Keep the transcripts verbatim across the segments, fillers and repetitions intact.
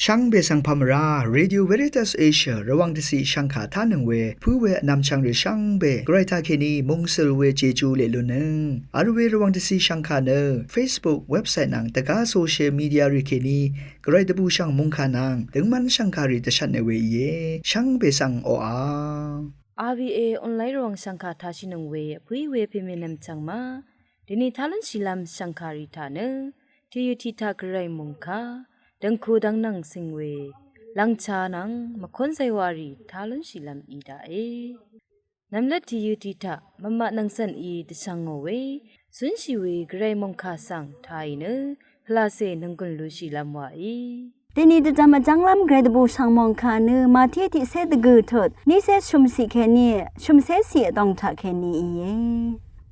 Shvngbe svng pà mvrá Radio Veritas Asia Rvwàng dvciq shvngkà tánøng we pǿ we vnvmchvng rì shvngbe Gvray taqkèní mungsøl we Jeju leq lunnøng vl we Rvwàng dvciq shvngkà nø Facebook, website nvng dvgá social media rì kèní Gvray dvbùshv̀ng mòngkà nvng døngmv́n shv̀ngkàrì dvshvtne we íe. Shvngbe svng oqà RVA online Rvwàng shv̀ngkà tashìnøng we vpǿí we pèmènvm chv̀ng ma. Dèni tá lúnshìlv́m shv̀ngkàrì taq nø tìyø tiq taq Gvray mòngkà dv̀ngku dv́ng nvng cing we lv̀ngcha nvng mvkónzay warì tá lúnshìlv́m í daqe. Nvmlvt tìyø tiq taq mvmaq nvng cv̀n í dvshvngò we cúnshì we Gvray mòngkà svng tàì nø pvlacè nònggùn lushìlv́m wàí. Dèni dvdvm vjv́nglv́m Gvray dvbùshv̀ng mòngkà nø Màtí tiqcé dvgø̀ tut nícé shø̀mciq kèní shø̀mcéciq vdòng taq kèní íe.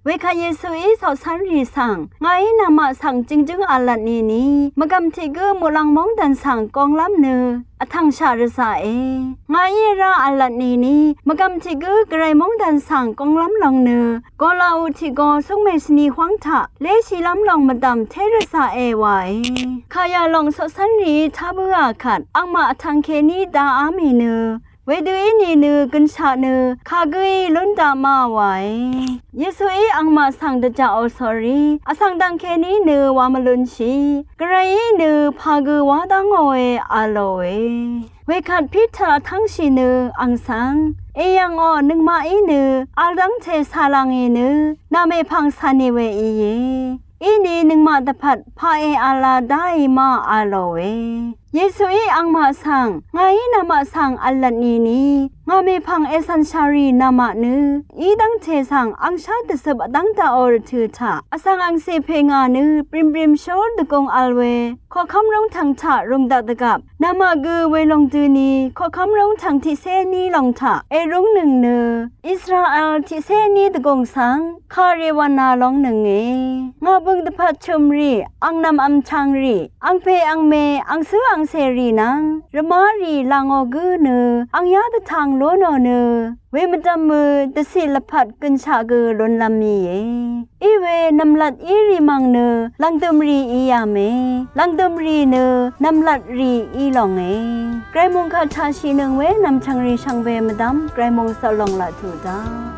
Wekvt Yesuí coqcv́nrì svng, ngàí namaq svng jøngjǿng v̄lvt nìni mvgv̀m tiq gǿ muqlàng móngdàn svng gonglv́m nø vtv̀ngshaq rvzaqe. Ngàí vrá v̄lvt nìni mvgv̀m tiq gǿ Gvray móngdàn svng gonglv́m lòng nø golaqu tiq go cúngmè shvni hwáng taq léshìlv́m lòng mvdv̀m té rvzaqe wae. Kàyà lòng coqcv́nrìí tá bǿà kvt angmaq vtv̀ng kèní daá mì nø wedø í nìnø gønshaq nø kagǿí lún daq ma wae. Yesuí angmaq svng dvjaqò sori vsvng dv̀ng kèní nø wa mvlunshì, Gvrayí nø pà gø wá dv́ngòe a lòe. Wekvt Piter vtv́ngshì nø àng svng, èyv̀ngò, nøngmaqí nø vl dv́ngte cà làngì nø nà mèpv̀ng cà nì we íe. Íni nøngmaq dvpvt pà èv̄la dáì ma a lòe. Yesuí angmaq svng, ngàí namaq svng v̄lvt nìni ngà mèpv̀ng ècv̀nshà rì namaq nø í dv́ngte svng angshá dvcøp vdv́ng daqò rvtø̀ taq vsvng angcè pè ngà nø brìmbrìm shór dvgung vl we koqkv́m róngtv̀ng taq rùng daq dvgvp namaq gø welòng døni koqkv́m róngtv̀ng tiqcé ní lòng taq èrúngnøng nø Israel tiqcé ní dvgùng svng kàrì wv̀nà longnønge. Ngà bø̀ng dvpvt chø̀mrì, ang nv̀m vmchvngrì, angpè angmè, angcǿ angcèrì nvng rvmárì làngò gǿ nø angyá dvtv̀ng lú nò nø wemvdv̀mø dvciq lvpat gønshaq gø lunlv́m mìe. Iwe nv̀mlat í rì mv̀ng nø lv̀ngdø̀m rì í yà mè. Lv̀ngdø̀m rì nø nv̀mlat rì í lòngè. Gvray mòngkà taqshìnøng we nv̀mchv̀ng rì shvngbe mvdv́m Gvray mòngsøl lòng laq tuq daq.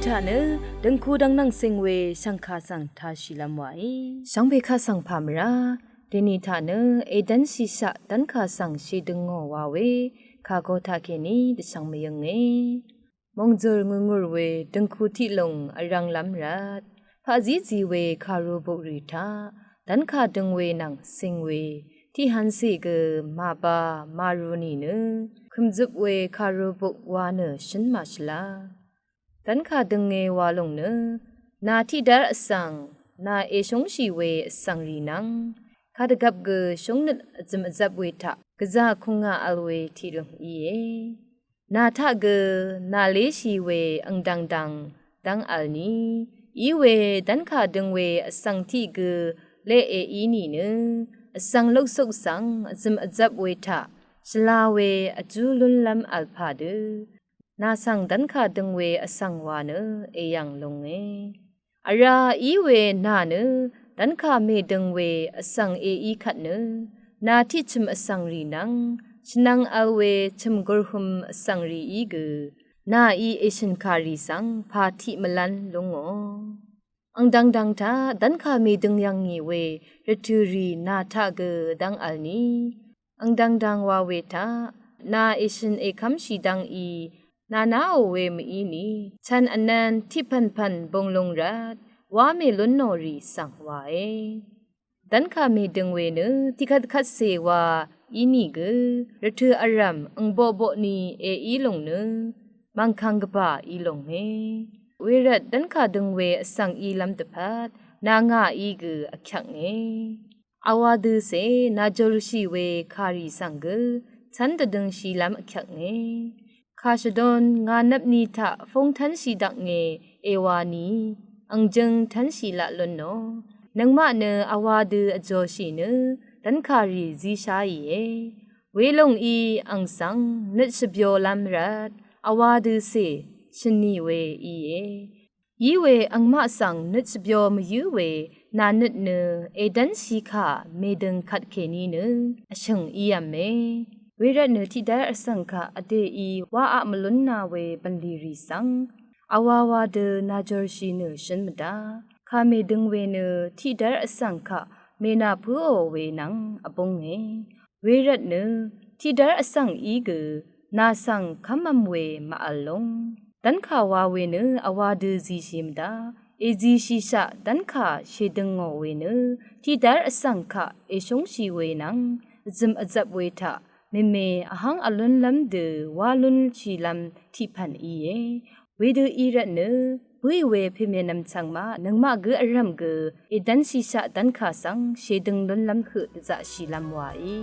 Taq nø døngku dvngnvng sing we shvngkà svng tāshìlv́m wàí. Shvngbe kaq svng pà mvrá dèni taq nø èdv́nshìshaq dv́nkà svng shèdøngò wa we kàgo taqkèní dvshvng mvyønge. Mòngzø̀r ngùrngùr we døngku tiqlùng vrv̄nglv́m rvt paqzízi we kàrubuk rì taq dv́nkà døng we nvng sing we tiqhvncè gø màba màru nìnø kø̀mzøp we kàrubuk wa nø shǿn màshvla. Dv́nkà dønge wa lùng nø nà tiqdv́r vsvng, nà èshúngshì we vsvng rì nvng kadvgvp gø shúngnøt vzø̀m vzvp we taq gvzà kùngà vl we tiqlùng íe. Nà taq gø nàléshì we angdv̀ngdv̀ng dv́ng vl ni, í we dv́nkà døng we vsvng tiq gø leq èí nìnø vsvng luksuk svng vzø̀m vzvp we taq shvla we vjú lúnlv́m vl pà dø nà svng dv́nkà døng we vsvng wa nø èyv̀ng lunge. Vrá í we nà nø dv́nkà mèdøng we vsvng èí kvt nø nà tiqchø̀m vsvng rì nvng shvnvng vl we chø̀m gurhøm vsvng rìí gø nàí èshø̀nkà rì svng pà tiq mvlv́n lúngò. Angdv̀ngdv̀ng taq dv́nkà mèdøng yv̀ngì we rvtø̀ rì nà taq gø dv́ng vl ni, angdv̀ngdv̀ng wa we taq nà èshø̀n èkv́mshì dv́ngí nà naò we mvíni chv̀n vnv̄n tiqpv̀npv̀n bùnglung rvt wá mèlúnnò rì svng wae. Dv́nkà mèdøng we nø tiqkvtkvtcè wa ínìgø rvtø̀ vrv̀m angboqboq ni èí lùng nø mv̀ngkv̀ng gvbà í lùnge. Wervt dv́nkà døng we vsvng ílv́m dvpvt nà ngàí gø vkyvknge. Vwādø cè nàjòrshì we kàrì svng gø cv́n dvdøngshìlv́m vkyvknge. Kà shvdon ngà nvpni taq fúng tv́nshì dvknge èwā ni, ang jøng tv́nshì laq lúnnò. Nøngmaq nø vwādø vjòshì nø dv́nkà rì zísháìe. Welòng í ang svng nøt shvbyolv́m rvt vwādø cè shø̀nì we íe. Í we angmaq svng nøt shvbyo mvyǿ we nà nøt nø èdv́nshì kà mèdøng kvtkèní nø vshø̀ng ív̄me. Wervt nø tiqdv́r vsvng kaq vdèí wáaq mvlúnna we bv̀nlì rì svng vwāwā dø nàjòrshì nø shǿn mvdá. Kà mèdøng we nø tiqdv́r vsvng kaq mènàpǿò we nvng vbúnge. Wervt nø tiqdv́r vsvng í gø nà svng kv́mv̄m we màvl lúng. Dv́nkà wa we nø vwādø zishì mvdá. Èzishìshaq dv́nkà shèdøngò we nø tiqdv́r vsvng kaq èshúngshì we nvng vzø̀m vzvp we taq mèmè vhv́ng vlúnlv́m dø wá lúnshìlv́m tiqpv̀n íe. Wedø í rvt nø bǿì we pèmènvm chvngmaq nøngmaq gǿ vrv̀m gø èdv́nshìshaq dv́nkà svng shèdøng lúnlv́m høq dvzaqshìlv́m wàí.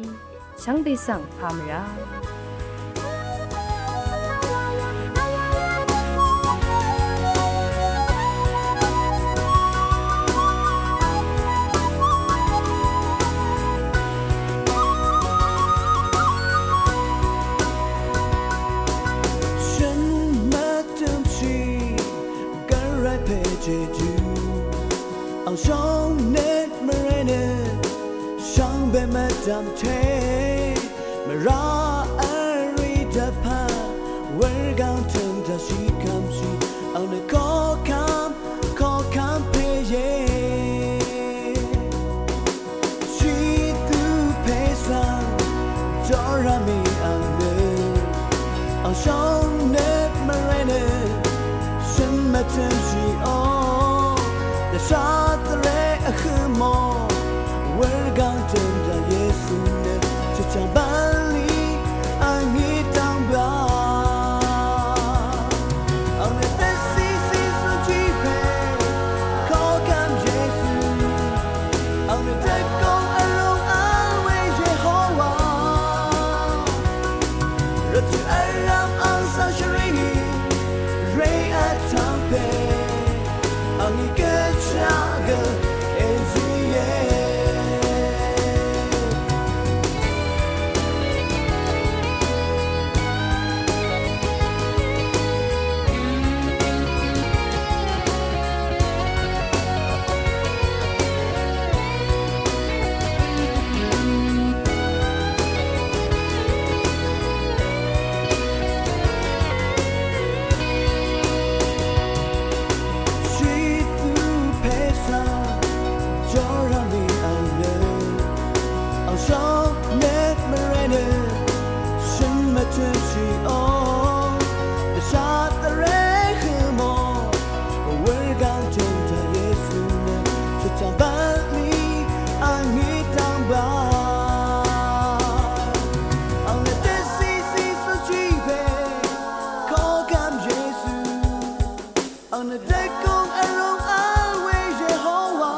Shvngbe svng pà mvrá. Shø̀n mvtø̄mshì gvray pè jejú. Ang shóngnøt mvré nø shvngbe mvdv̀mté mvrá vrí dvpvt wurgvng tø̀m dvshì kv́mshì ang nø koqkv́m koqkv́m pèíe. Shìtú pè svng jórá mì ang nø ang shóngnøt mvré nø shø̀n mvtø̄mshìò. Dvshà dvré vhø̄mò wurgvng tø̀m dv̀m Yesu nø chvchv̀ng bv̀nlì ang í dv́ng bá. Ang nø dvcìcì zø̀ng jì pè koqkv́m Yesu. Ang nø dvgùng vrūng vl we Yehowa. Rvtø̀ vrv̀m ang svng shvrì nì rè vtv̄ng pè. Ang í gø chá Shóng net mvré nø shø̀n mvtø̄shì ò, dvshat dvré hø mò, wur gvng tø̄ng taq Yesu nø shvchv̀ng bvt mì, ang ní dv́ng bvt. Ang nø dvzí zí zúnshì pè, koqkvm Yesu. Ang nø dvgùng vrūng vl we Yehowa.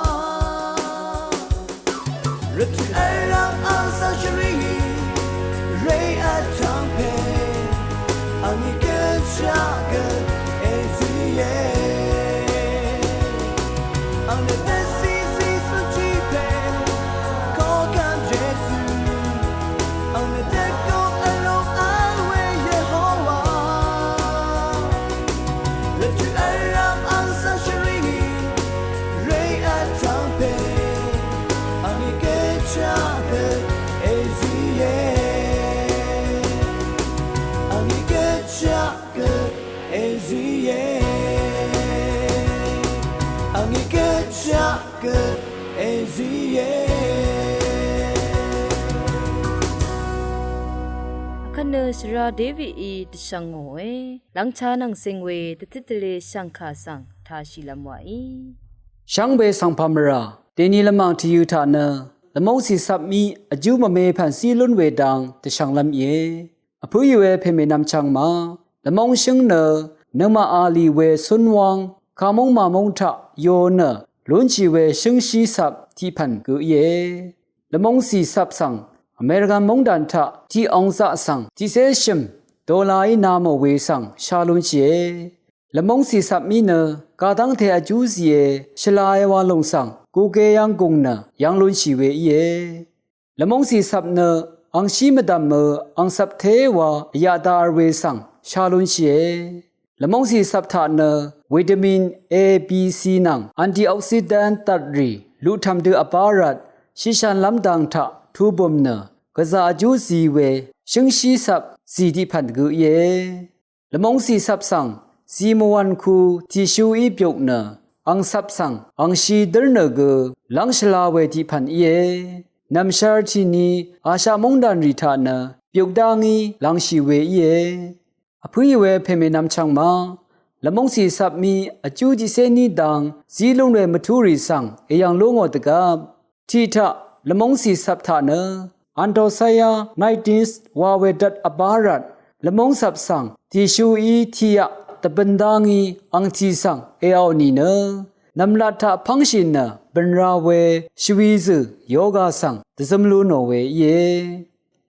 Rvtø̀ vrv̀m ang svng shvrì, rè vtv̀ng pè, ang ní gø chaq gø èzìe. Ang nø dvzí zí zúnshì pè, koqkvm Yesu. Ang nø dvgùng vrūng vl we Yehowa. Rvtø̀ vrv̀m ang svng shvrì, rè vtv̀ng pè, ang ní gø chaq gø èzìe. Ang ní gø chaq gø èzìe. Ang ní gø chaq gø èzìe. Vkvt nø svra Davidí dvshvng ngòe, lvngcha nvng sing we dvtit dvle shv̀ngkà svng tāshìlv́m wàí. Shvngbe svng pà mvrà, dèni lvmàng tvyø̄ taq nø, lvmóngcì cvpmí vjú mvme pv̀n zí lún we dang dvshvnglv́m íe. Vpǿì we pèmènvm chvngma, lvmóng shǿng nø, nøngmaq a lì we cúnwáng, kàmóng màmóng taq yo nø, lúnshì we shǿngshí cvp tiq pv̀n gø íe. Lvmóngcì cvp svng, Amerikan móngdàn taq tiq ong zaq svng, tiqcé shø̀m, dolaí na mò we svng, shá lúnshìe. Lvmóngcì cvpmí nø, kadv́ngte vjú zìe, shvlae wa lòng svng, gugē yv̄ng gùng nø, yv̄ng lúnshì we íe. Lvmóngcì cvp nø angshí mvdv̀mø ang cvpté wa vyaq dar we svng shá lúnshìe. Lvmóngcì cvp taq nø vitamin A, B, C nvng antioxidant dvtrì luqtv̀m dø vbá rvt shishv̄nlv́m dang taq tubø̀m nø gvzà vjú zi we shǿngshí cvp zì tiq pv̀n gø íe. Lvmóngcì cvp svng, zì mvwv̀nku tìshuí byuk nø, ang cvp svng, angshi dǿr nø gø, lv́ng shvla we tiq pv̀n íe. Nv̀mshvr tìni, Asha móngdànrì taq nø, byuk dá ngí, lv́ngshì we íe. Vpǿì we pèmènvm chvngma, lvmóngcì cvpmí, vjú tiqcé ní dang, zí lún we mvtúrì svng, èyv̀ng lú ngò dvgvp. Tiq taq, lvmóngcì cvp taq nø, Anthocyanin wa we dvt vbá rvt, lvmóng cvp svng, tìshuí tiq yaq dvbøn dá ngí angtì svng èaò nìnø, nv̀mlat taq pv́ngshì nø bø̀n ra we shvwi zø̀ yoga svng dvzǿm lú nò we íe.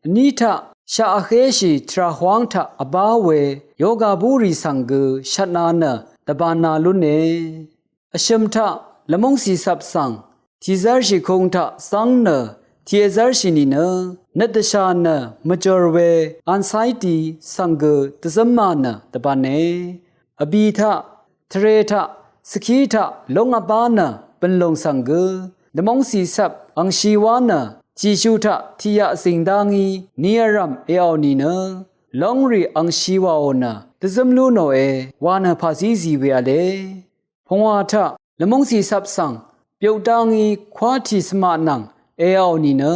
Vní taq, shaq vhéshì tvrà hwáng taq vbá we yoga búrì svng gø shvtna nø dvbāna lúne. Vshø̀m taq lvmóngcì cvp svng, tìzv́rshì kung taq zv́ng nø, tìvzv́rshì nìnø, nøt dvshà nø mvjòr we anxiety svng gø dvzǿmā nø dvbāne. Vbì taq, tvre taq, svkí taq lóng vbá nø bø̀nlùng svng gø, lvmóngcì cvp angshi wá nø, tìshu taq tiq yaq zìng dá ngí, ni vrv̀m èaò nìnø, lóngrì angshi wàò nø, dvzǿm lú nòe, wa nø pàzí zì we v̄le. Pungwà taq, lvmóngcì cvp svng, byuk dá ngí kwá tì svmaq nvng, èaò nìnø,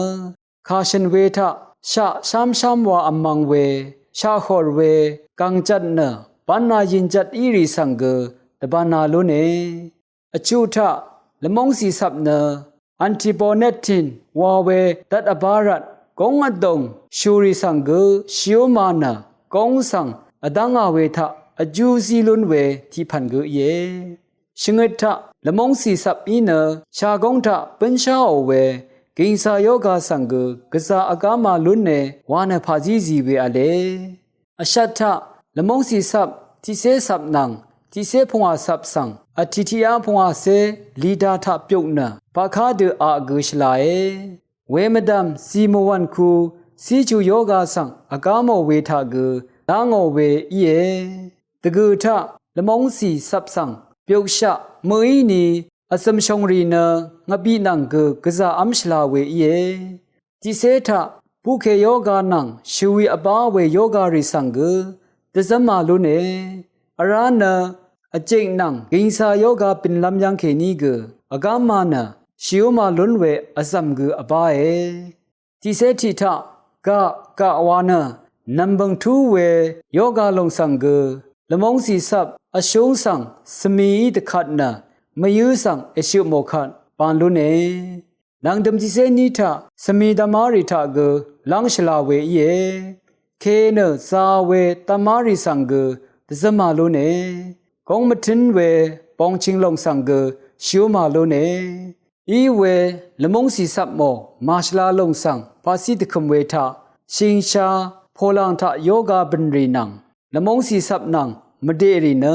kà shø̀n we taq, shaq shámshám wa vmvng we, shaq hòr we, gàngjvt nø, bv́nā yìnjvt írì svng gø, dvbānā lúne. Vchuq taq, lvmóngcì cvp nø, antiponetin wa we dvt vbá rvt, góng vdòng, shùrì svng gø, shìúmā nø, góng svng, vdv́ngā we taq, vjú zí lún we, tiq pv̀n gø íe. Shvngøt taq, lvmóngcì cvp í nø, shagóng taq, bǿnsháò we, gìngsa yoga svng gø, gvzà vgáma lúne, wa nø pàzí zì we v̄le. Vshvt taq, lvmóngcì cvp, tiqcé cvp nvng, tiqcé pungwà cvp svng, vtì tiqyá pungwàcé, lìda taq byuk nø, paqká dø aq gø shvlae. Wemvdv̀m zì mvwv̀nku, cíchu yoga svng, vgámò we taq gø, dá ngò we íe. Dvgø̀ taq, lvmóngcì cvp svng, byukshaq, mø̀í ni, vzø̀m shòngrì nø, ngvbì nvng gø, gvzà v́m shvla we íe. Tiqcé taq, bukè yoga nvng, shvwi vbá we yogarì svng gø, dvzv́mā lúne. Vrá nø, vjik nvng, gìngsa yoga bø̀nlv́m yv́ngkèní gø, vgámā nø, shìúmā lún we, vzv̀m gø vbáe. Tiqcé tiqtaq gaq gaq wa nø nv̀mbø̀ng tú we yoga lòng svng gø lvmóngcì cvp vshúng svng svmìí dvkvt nø mvyǿ svng èshøpmò kvt ban lúne. Nv̀ngdø̀m tiqcé ní taq svmì dvmárì taq gø lv́ng shvla we íe. Ke nø za we dvmárì svng gø dvzømà lúne. Góng mvtǿn we bongching lòng svng gø shømà lúne. Í we lvmóngcì cvpmò màshvla lòng svng paqcí dvkø̀m we taq shìngsha polang taq yoga bø̀nrì nvng lvmóngcì cvp nvng mvdeqrì nø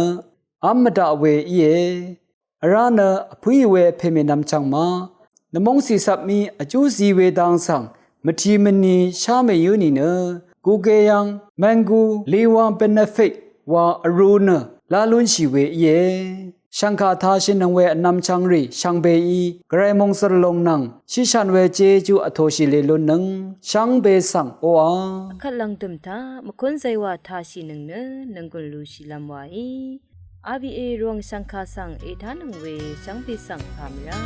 v́m mvdaq we íe. Vrá nø vpǿì we vpè mènvm chvng ma. Lvmóngcì cvpmí vjú zi we dang svng mvtì mvni shá mèyǿ nìnø gugeyvng mvngu liwang benefit wa vrū nø lá lúnshì we íe. Shv̀ngkà tāshìnøng we vnvm chvngrì shvngbeí gvray mòngzø̀r lòng nvng shíshàn we jejú vtōshì lelúnnøng shvngbe svng oqà kvt lv̀ngdø̀m taq mvkún zaywa tāshìnøng nø nònggùn lushìlv́m waí. R B A Rvwàng shv̀ngkà svng ètánøng we shvngbe svng pàmvrá.